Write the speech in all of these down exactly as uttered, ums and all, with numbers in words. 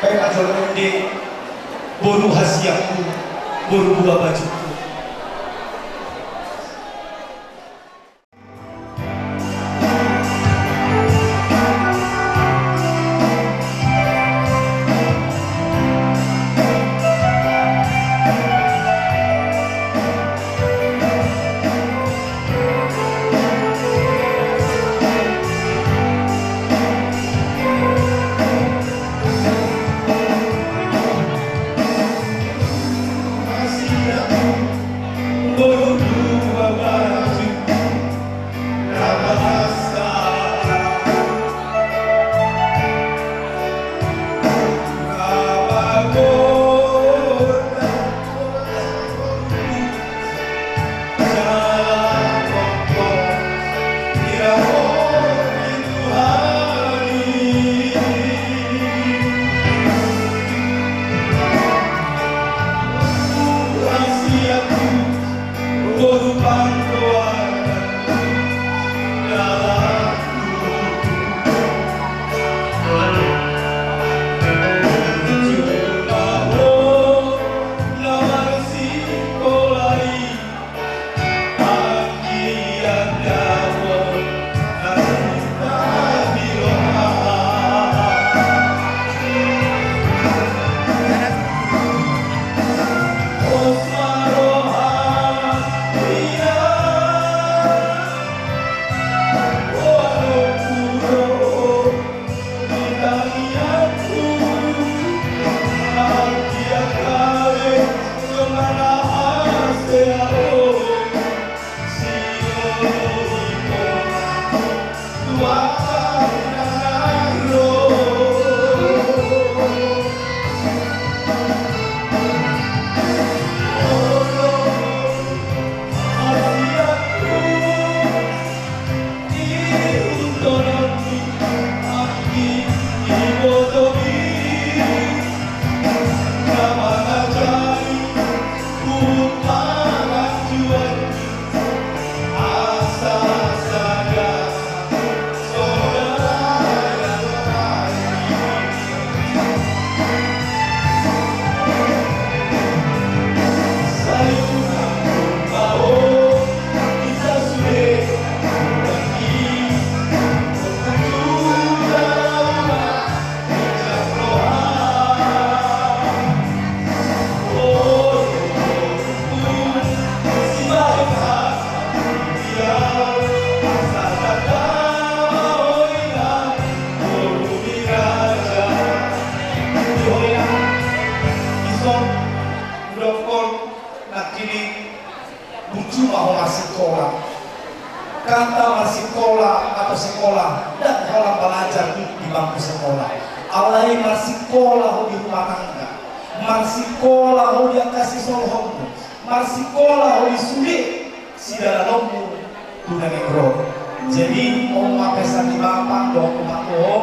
Baen ma jolo ende, boru hasianku, boru buabajungku. Nangkining burju ma ho marsikola. Kata marsikola atau sekolah, ndang holan balajar duduk di bangku sekolah. Alai marsikola ho di rumah tangga, marsikola ho di angka sisolhotmu, marsikola ho di sude sidalanonmu tu na naeng ro. Jadi on ma pesan ni bapa dohot omak tu ho.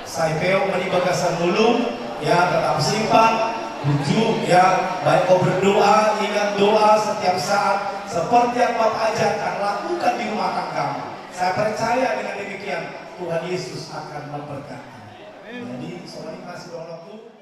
Sai peop ma di bagasan ngolu, ya, tetap simpan, burju, ya, baik kau berdoa, ingat doa setiap saat, seperti yang Bapak ajarkan, lakukan di rumah tanggamu. Saya percaya dengan demikian, Tuhan Yesus akan memberkati. Jadi, songon i ma sidohononku.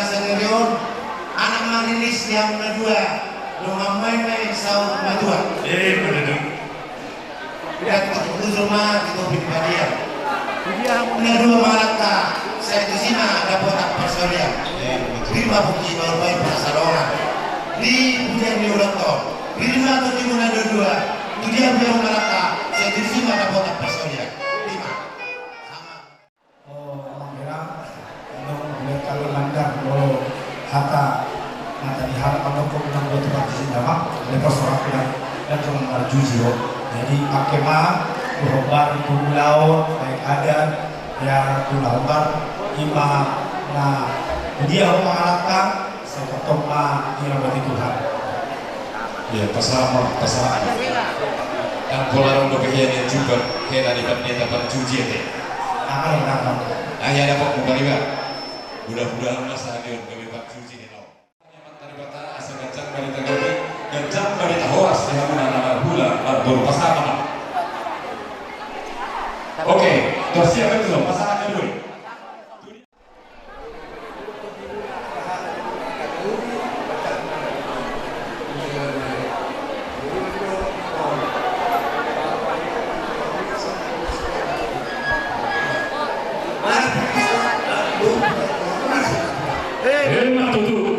Sangirion, anak marinis yang kedua, dongan main-main saur matua. Eh, betul. Pinantikhon hujur ma di topi ni padian. Di dia hamu na dua mangalangka, sai tusi ma dapotan parsaulian. Rima pungki baru baik pasarongan. Di pujian ni ulang tahun. Rima tu timu na dua-dua. Di dia punya mangalangka, sai tusi ma dapotan parsaulian. Rima. Sama. Oh, amang hira, inong, mulai kami mandar, molo hata, mata di halaman nongko, inong, buat tempat di sini, amang, lepas orang bilang, dan cuma marjuji, oh. Jadi, pakai ma, tu hombar, tu ulaon, baik adat, ya, tu hombar, ima, na, dia, oh, mangalangka, Sai tongtong ma dirahmati Tuhan. Iya, pasahat ma, pasahat. Ndang pola ro dope hea nian jumpa, hela di pandita parjuji ate. Aha, aha. Aha, ada pok muka riba. Mudah-mudahan masa hadion gabe parjuji ni laon. Asa ganjang barita gabe, ganjang barita horas di hamuna na marhula marboru, pasahat ma. Oke, tor siap itu, pasahat dulu. Emma tutu.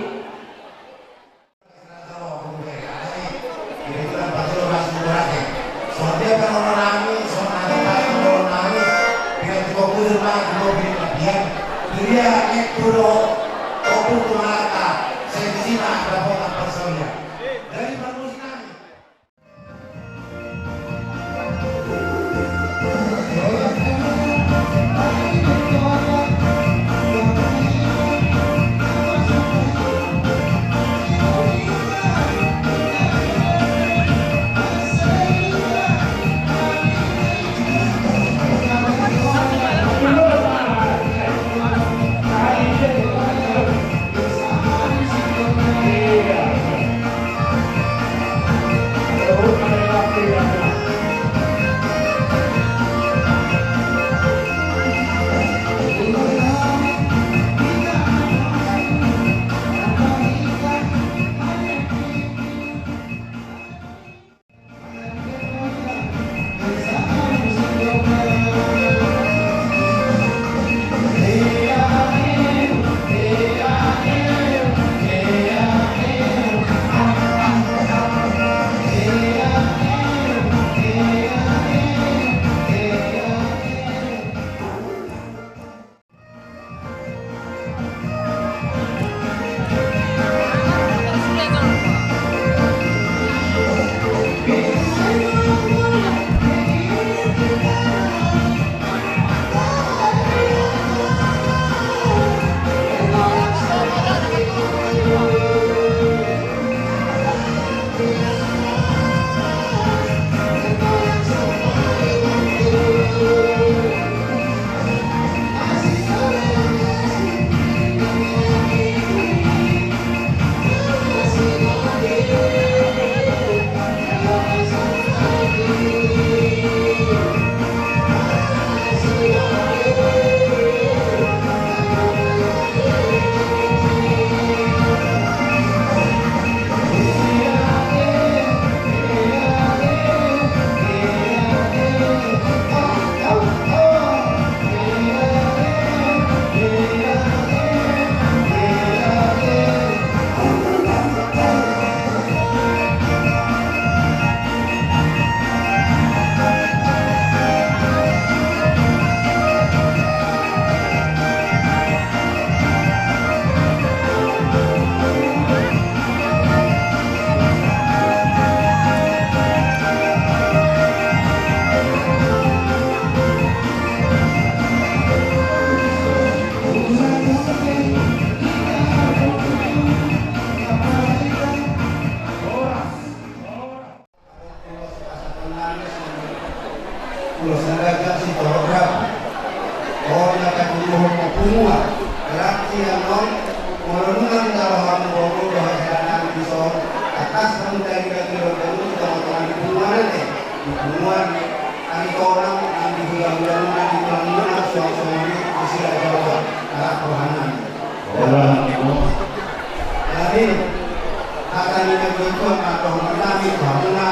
Tuhan ma dohonon nami tu hamuna,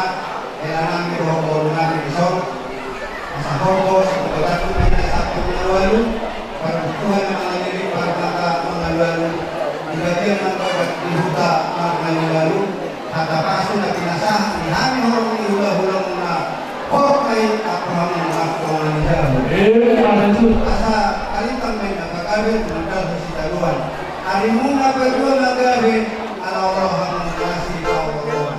hela nami dohot boru nami dison. Asa hohom, sipotangku pina satu na ualu, parbutuhan na mangalili parmata mangalualu, di bagian mandogat di huta mangalualu, hata pasu na pinasahat ni hami horong ni hulahula muna, hot mai aku hamu martonga ni jabu. Eh, ada itu. Asa alintang mai na pagabe, tumandalhon sitadoan. Arimuna pajual na gabe, ala olo hamu manasi paoloan.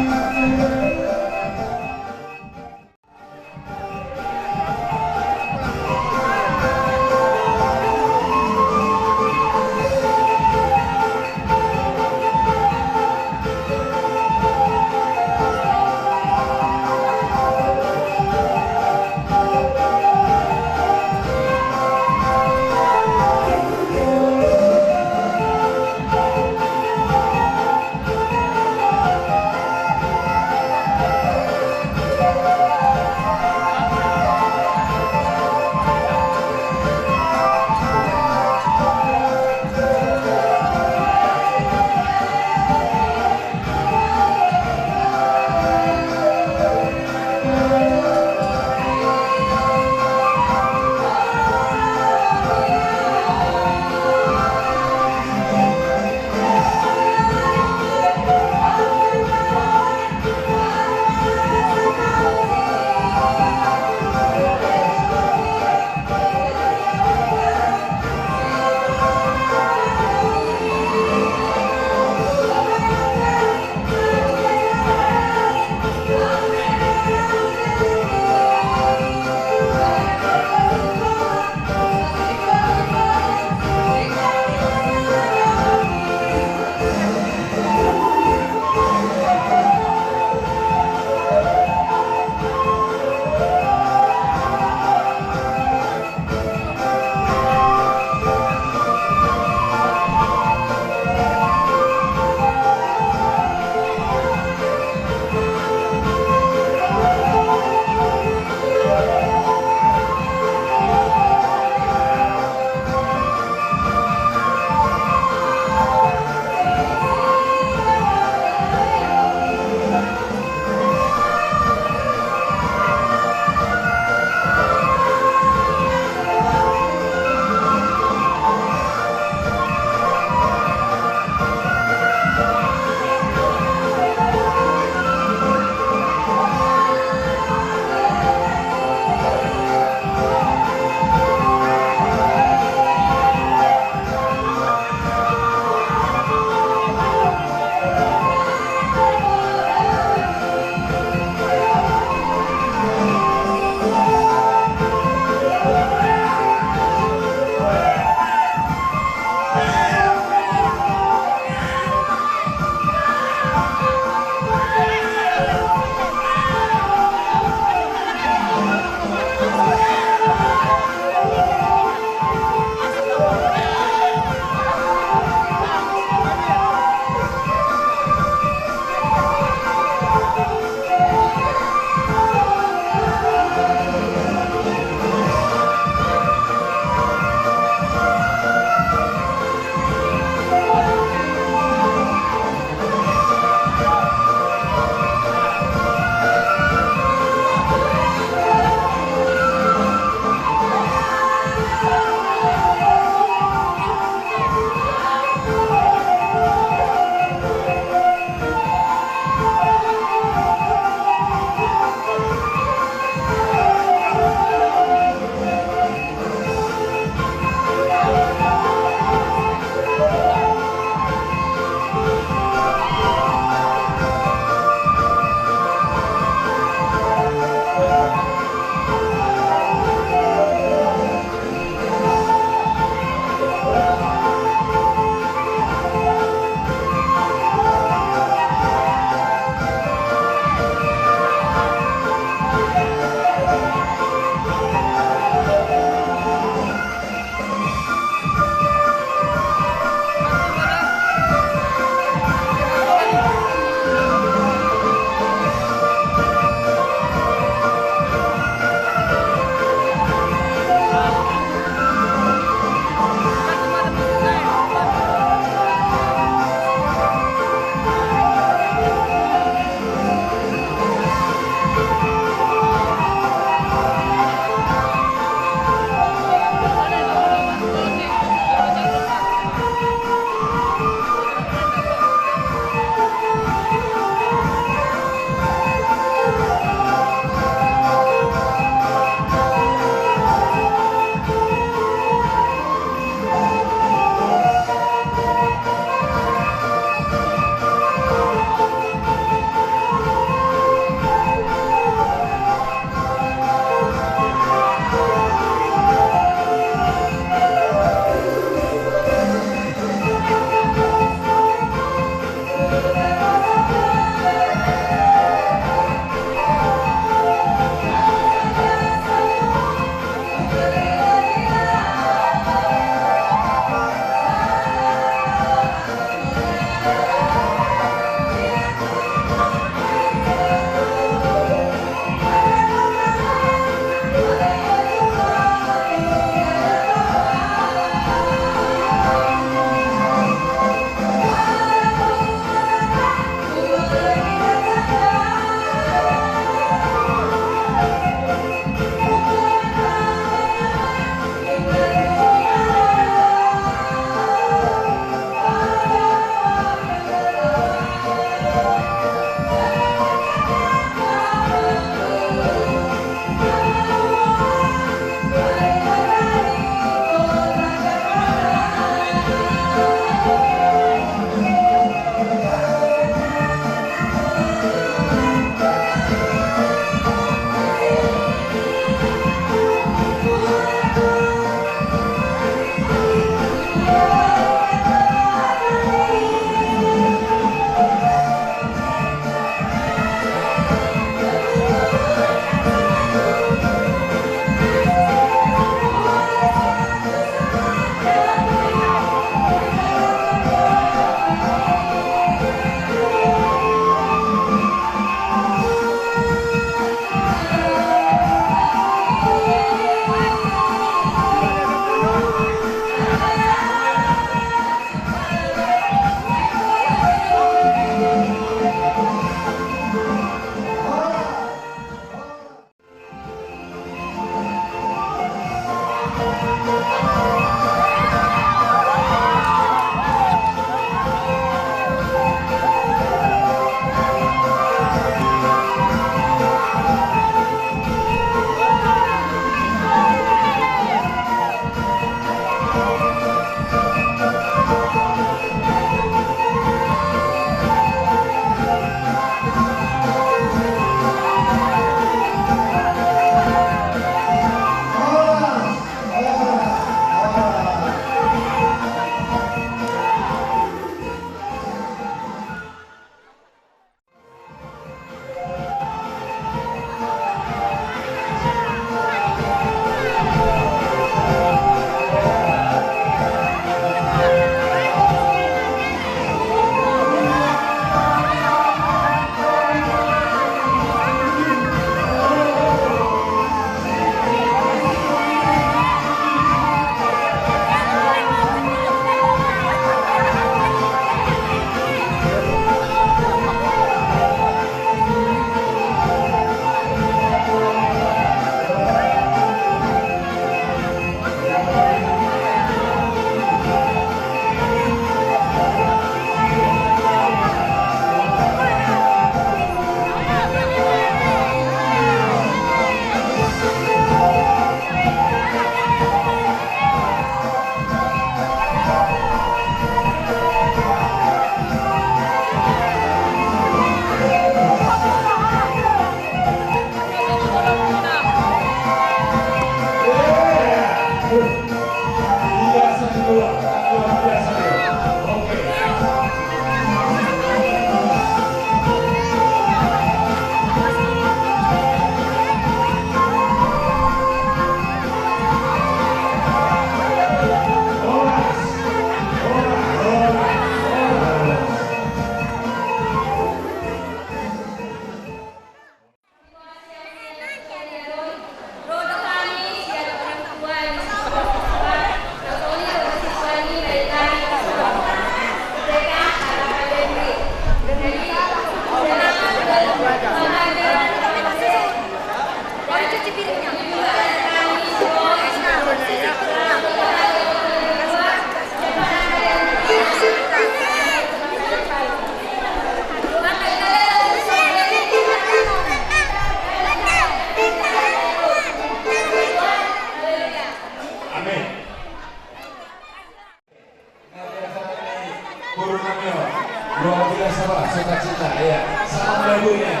Apa? Sukacita, iya. Sama ibunya,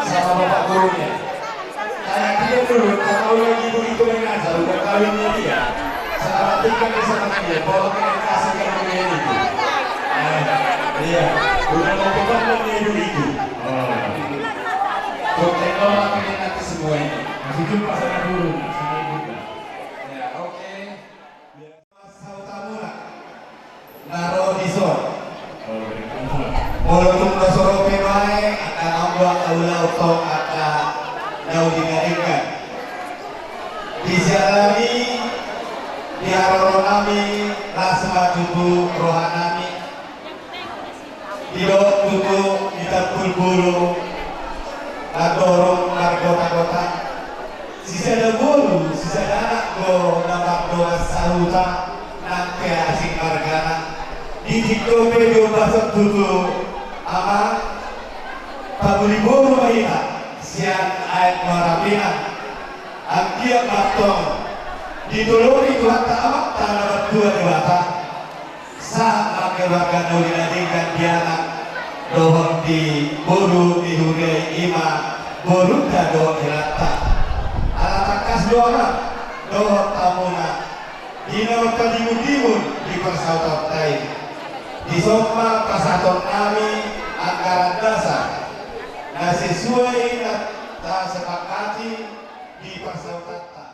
sama bapak gurunya. Kayak dia dulu, tak tahu lagi ibu itu yang ngajar, udah kawinnya dia. Sama tinggal dia sama dia, bawa ke kasih ke dunia itu. Nah, iya, udah mau ke mana dia dulu itu. Oh. Bukan orang ini nanti semua ini. Masih jumpa sama guru, sama ibu. Ya, oke. Sahutamuna na ro dison. Molo tung na so ro pe bae, angka na ungka ulaon tong angka na uli na denggan. Di siala ni i, di haroro nami, las ma tutu roha nami. Didok tutu di Tambun Bulu, andorang margota-gota. Sisada boru, sisada anak do na mardongan sahuta, nang pe asing margana. Di tingki on pe diombason tutu amang, pabuli boru ma hita sian aek marapina. Anggiat ma antong ditolongi Tuhanta Amanta na martua Debata. Sahat ma keluarga na uli na denggan di anak dohot di boru di huria i, ima borunta dohot inanta. Ala tangkas do amang dohot inamuna di na marpatimun-timun di parsahutaonta i. Dison ma pasahaton nami anggaran dasar na sesuai na tasepakati di parsahutaonta.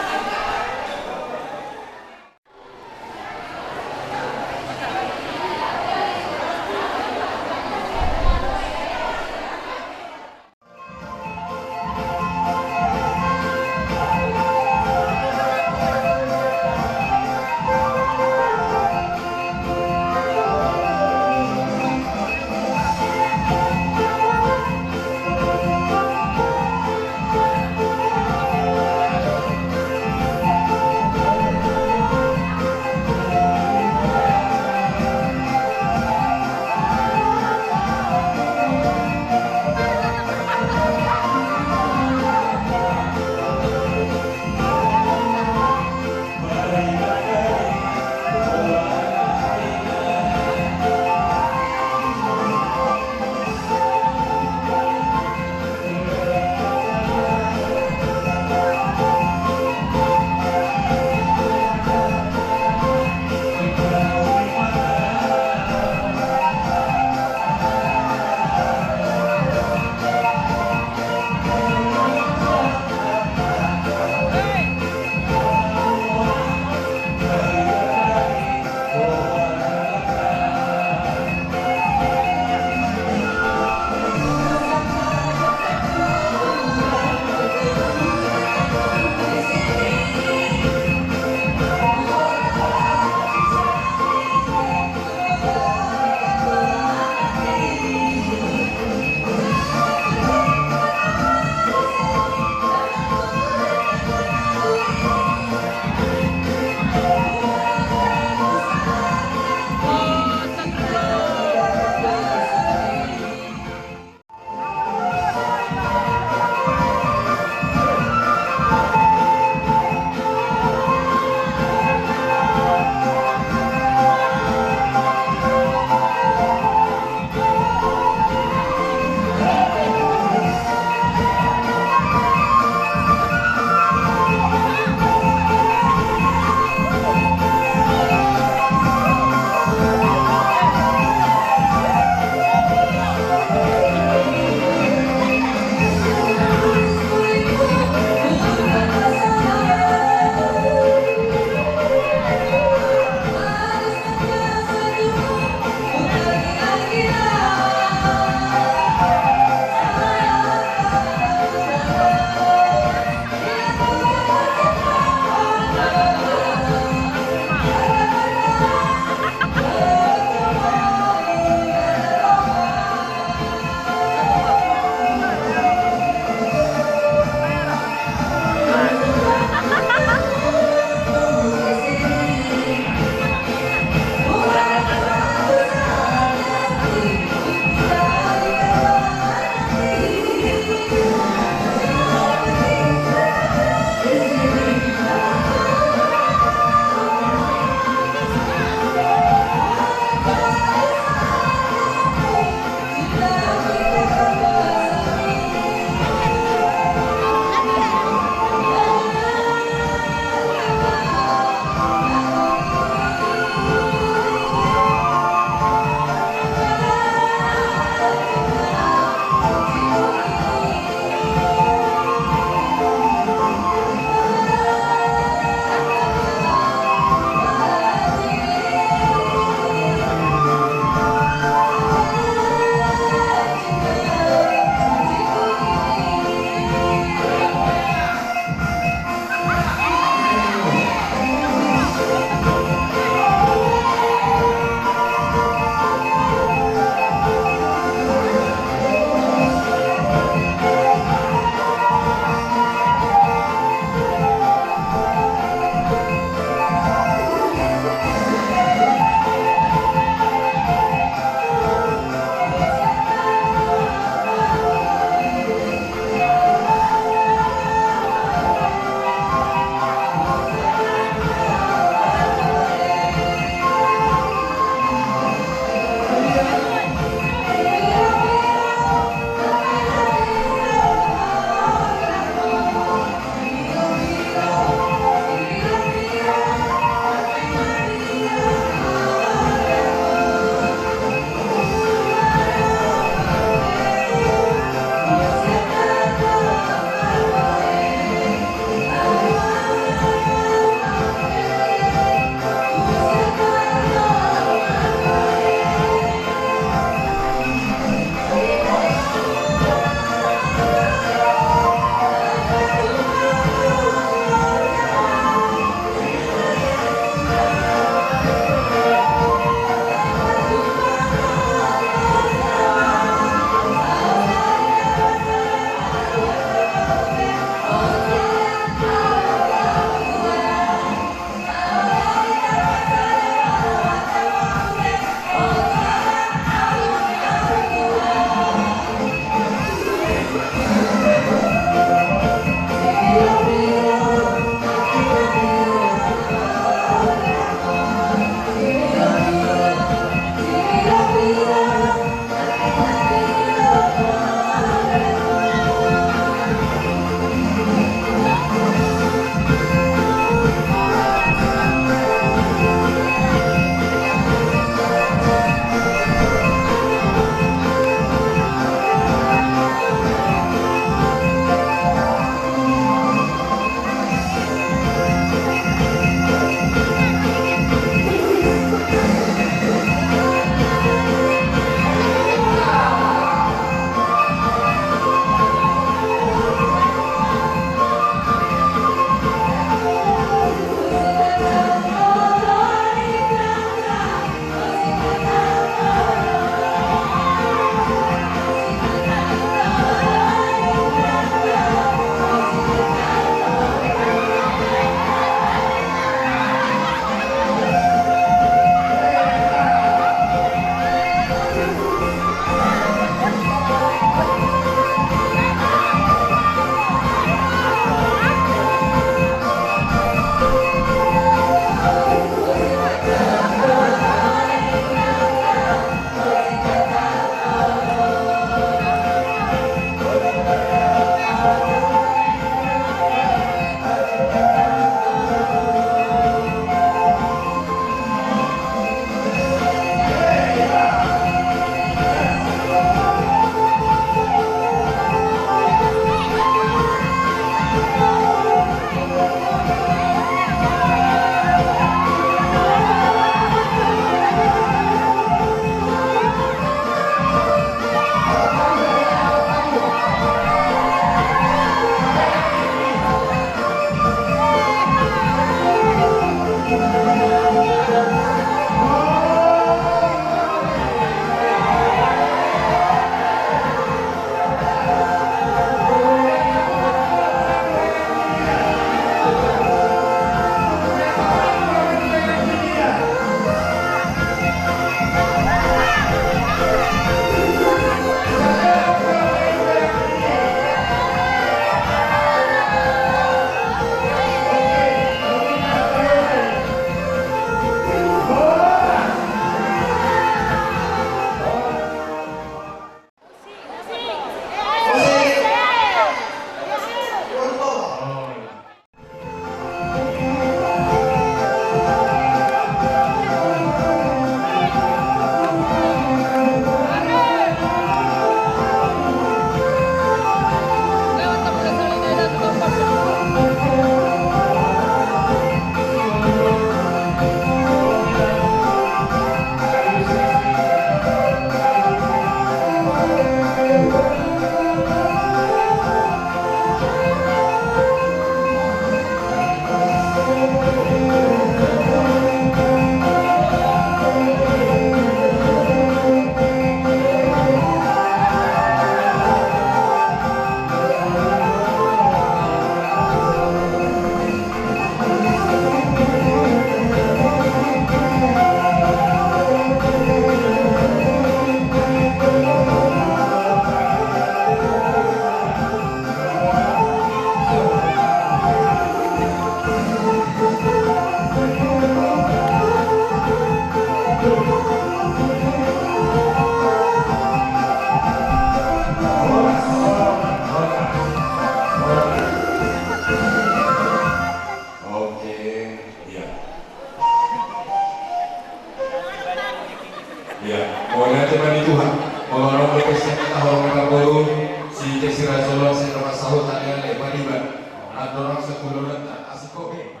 Andorang sakulonan ta asik kopi.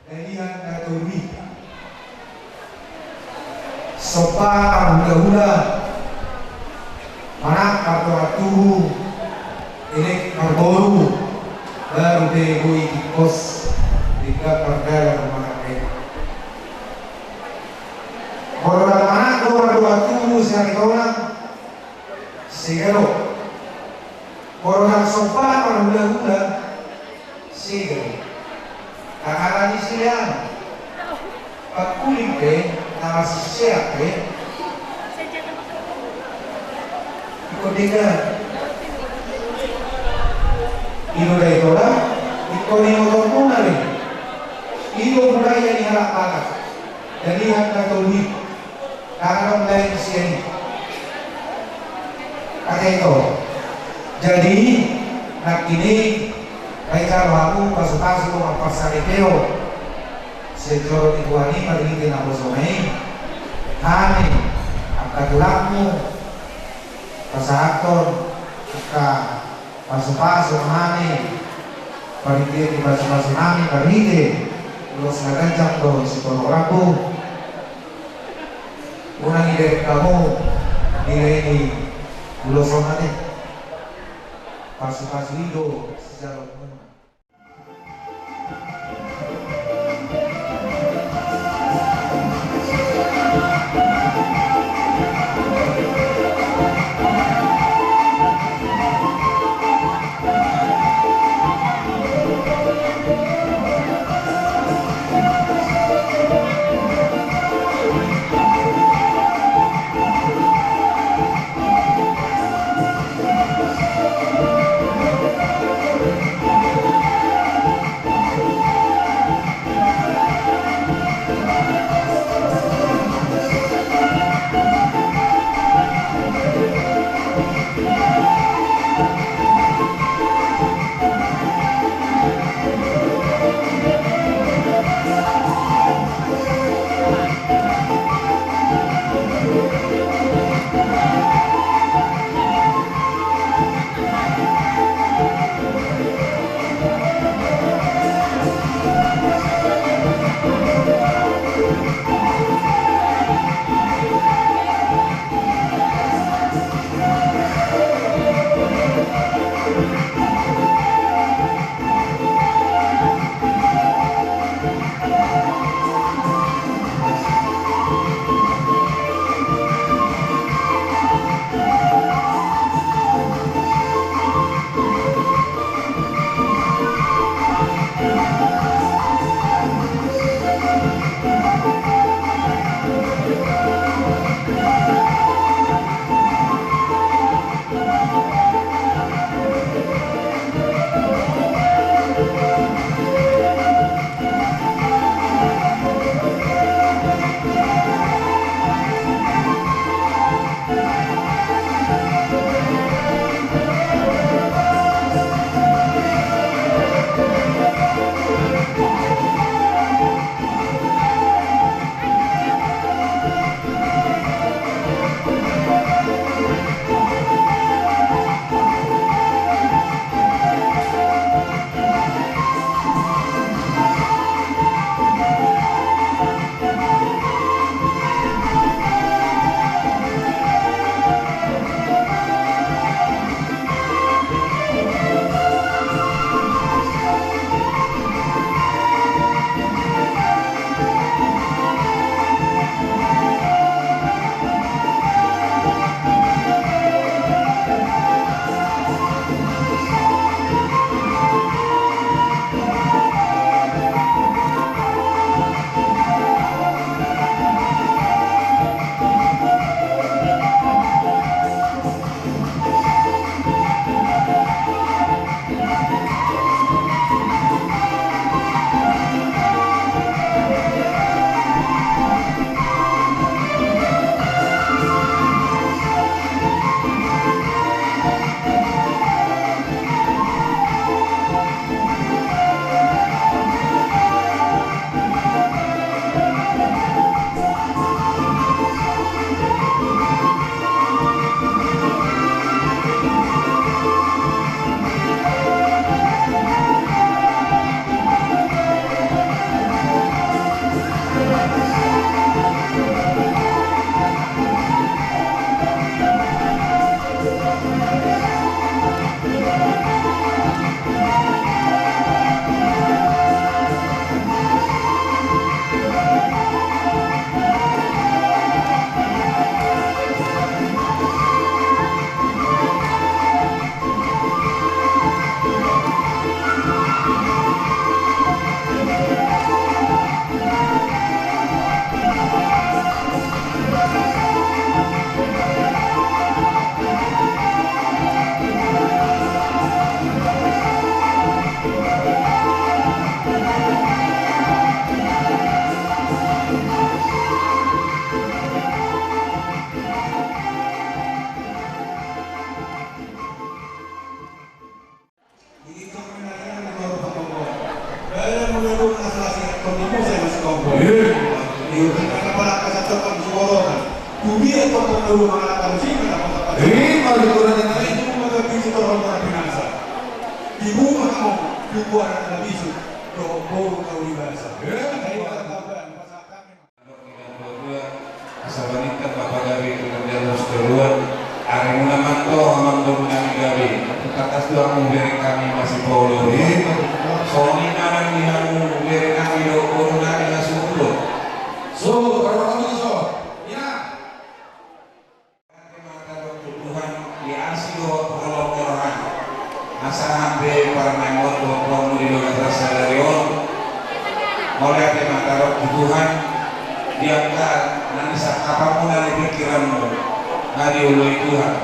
Lilian na tolu i. Somba marhulahula. Manang mardohot tubu, elek marboru, baru pe boi tingkos, denggan mardalan rumah tangga. Molo ndang manang do mardohot tubu sian i tona, sega do. Molo ndang somba marhulahula, sega do. Ndang ala ni silean. Pangkuling pe, na marsisean pe. Ingkon denggan. I do da i tona, ingkon ibotomuna be. I do budaya ni halak Batak. Lilian na tolu i. Ndang adong lain sian i. Ate ito. Jadi, nangkin i, baen jalo hamu pasupasu dohot parsangapion sian joro ni Tuhan i marhite naposona i. Hami angka tulangmu, pasahathon angka pasupasu nami, parhitean ni pasupasu nami marhite ulos na ganjang dohot siporo rambu. Unang dibereng hamu nilai ni ulos on ate. Pasupasu i do sijaloonmuna. Ima di kura dan itu maka biji torong mara pinasa. Di bunga kamu, di bunga anak anak bisu, dohot bau kau di basa. Asa banitta ma pagabe tu na di atas toruan. Arimuna manto amang boru nami gabe. Tangkas do hamu bere nami masipaoloan. Songon i ma nang di hamu bere nami dohot boru nami na sumurung. So, ro hamu so. Ia. Mauliate ma hita tu Tuhan di asi dohot holong ni rohana. Asa hami parange on tu Tuhan di bagasan sadari on. Mauliate ma hita tu Tuhan di angka na nisangkapanmu, na nipingkiranmu, na dioloi Tuhan.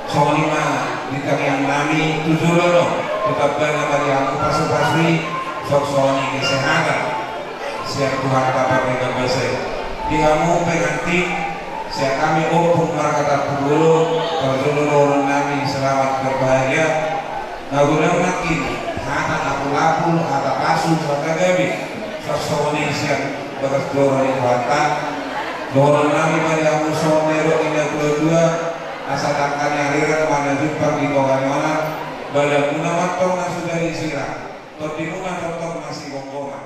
Songon i ma di tangiang nami tu joloan on, tu tambana ma di hamu pasupasui, songon i kesehatan. Sian Tuhan Bapa pe na basa i. Di hamu pengantin, sian hami Ompu marga Tampubolon, parjolo dohonon nami selamat berbahagia. Na godang nangkin hata apulapul, hata pasu, hata gabe. Songon i sian bagas joro ni Tuhanta. Dohonon nami ma di hamu songon na nidok ni natuatua, asa tangkas ni ariran ma na jumpang di tonga ni onan, badanmuna ma antong na suda disirang. Tondimuna tongtong masigomgoman.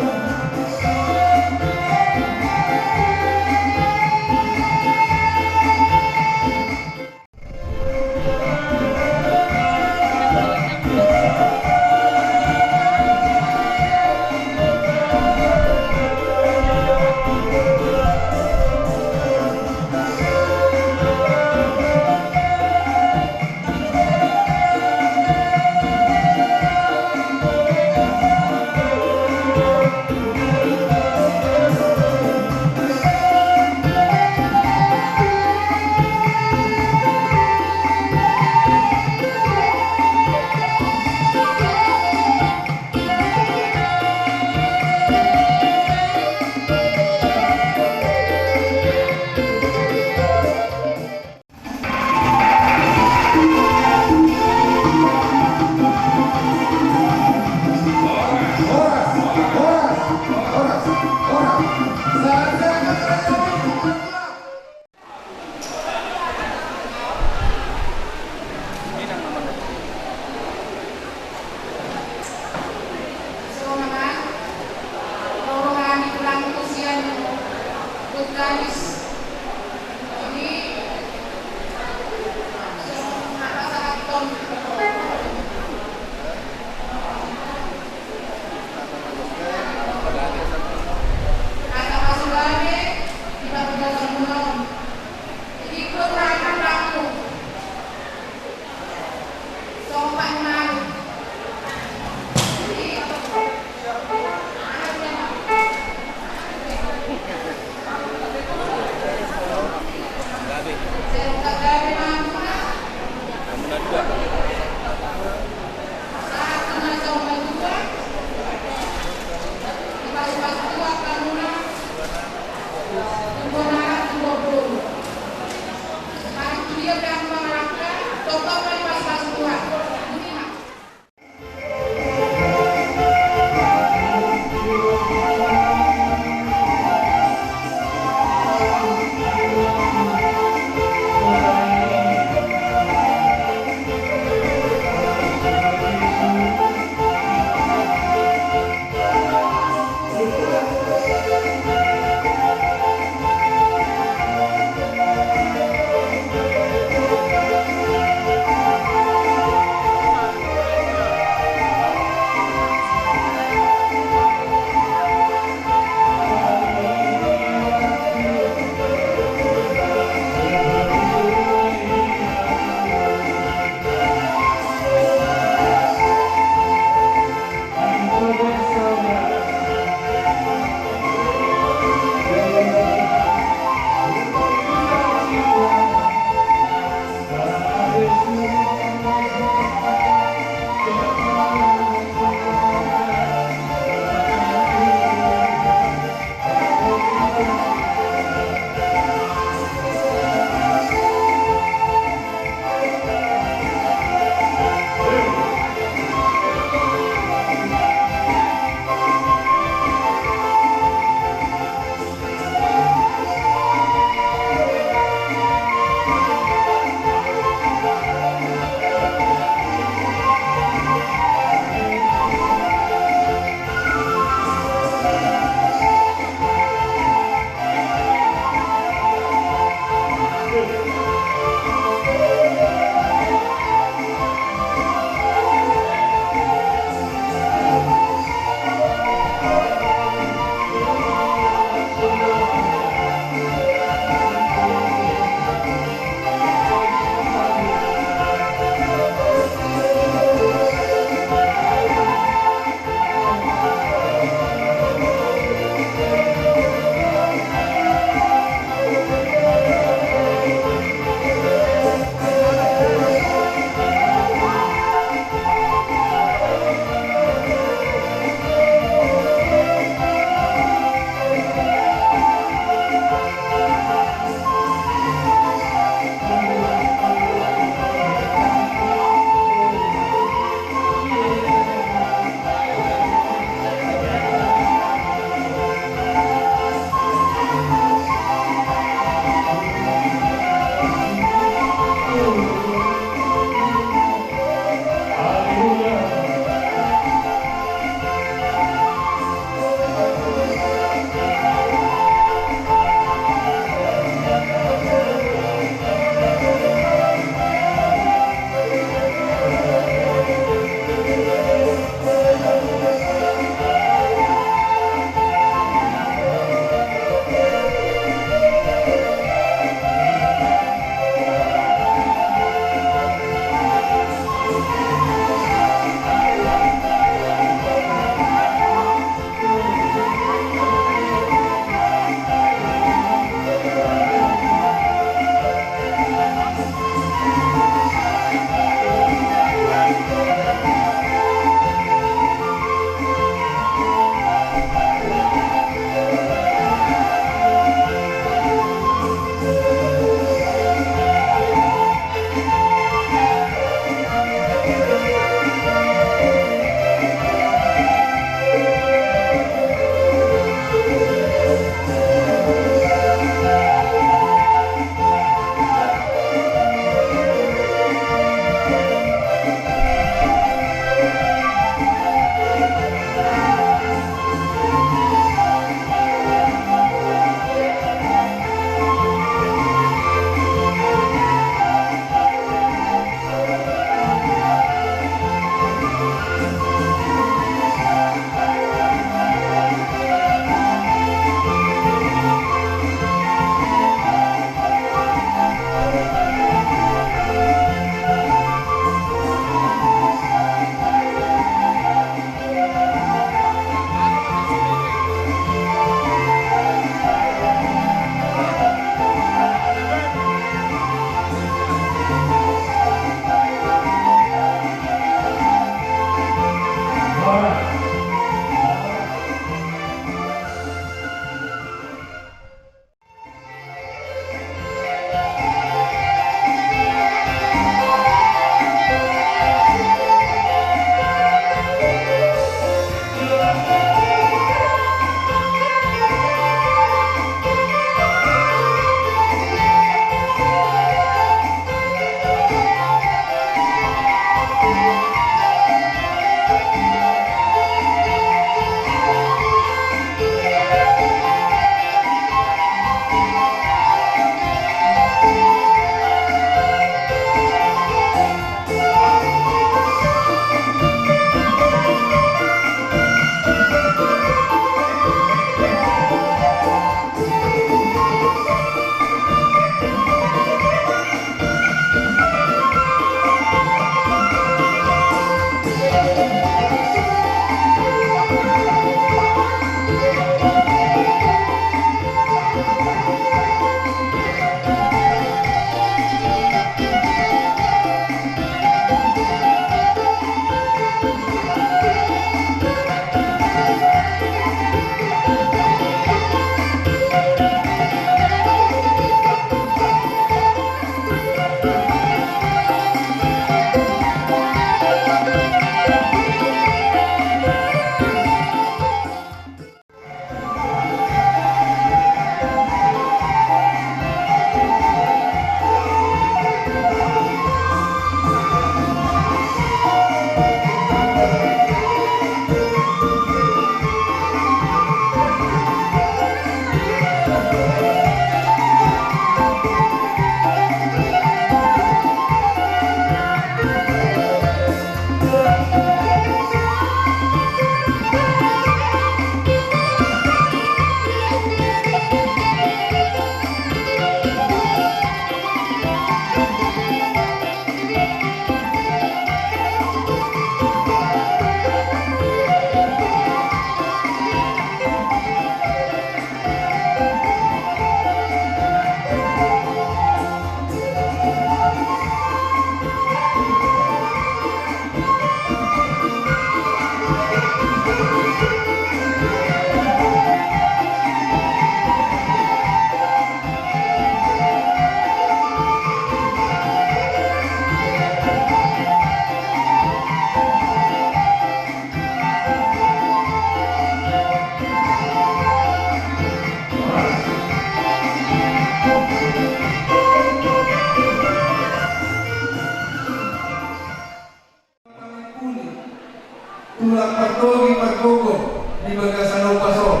Di bagasan ombas on,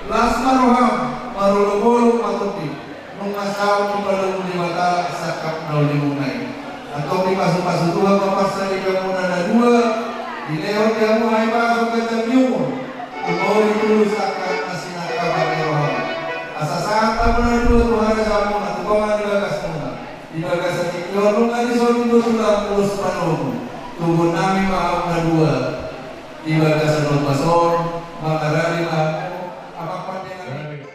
las ma roham, marolopolop ma tondi, nunga saut dipadomu Debata sangkap na ulimuna i. Antong dipasupasu Tuhan ma parsaripeonmuna na dua, dilehon di hamu hahipason ganjang ni umur, tumori tulus angka na sinangkapan ni roham. Asa sahat hamu na dua tu harajaonmuna, tu tonga ni bagasmuna. Di bagasan tingki on nunga disonding do tulang ulos panogu, tubun nami ma hamu na dua. Di bagasan ombas on, mangaradi ma hamu, amang pandenami.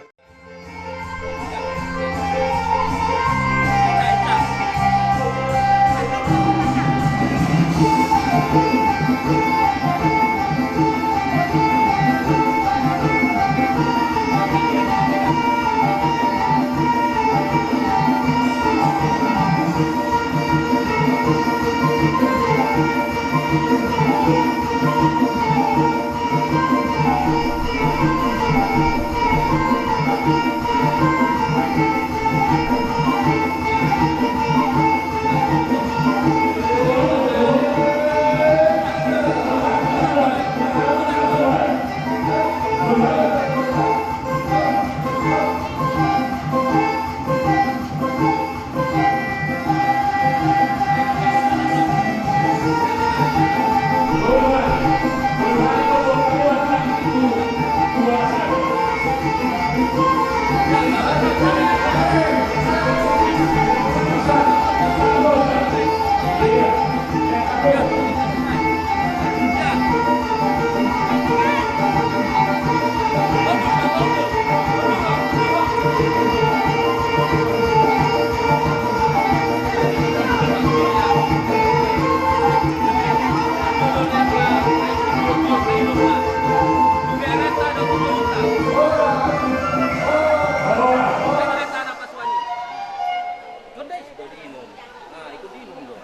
Nah, ikut diinum dong.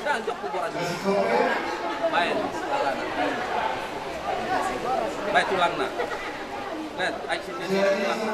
Nah, jok kuburan. Baen, tulangna. Baen, tulangna. Baen, aik sini, tulangna.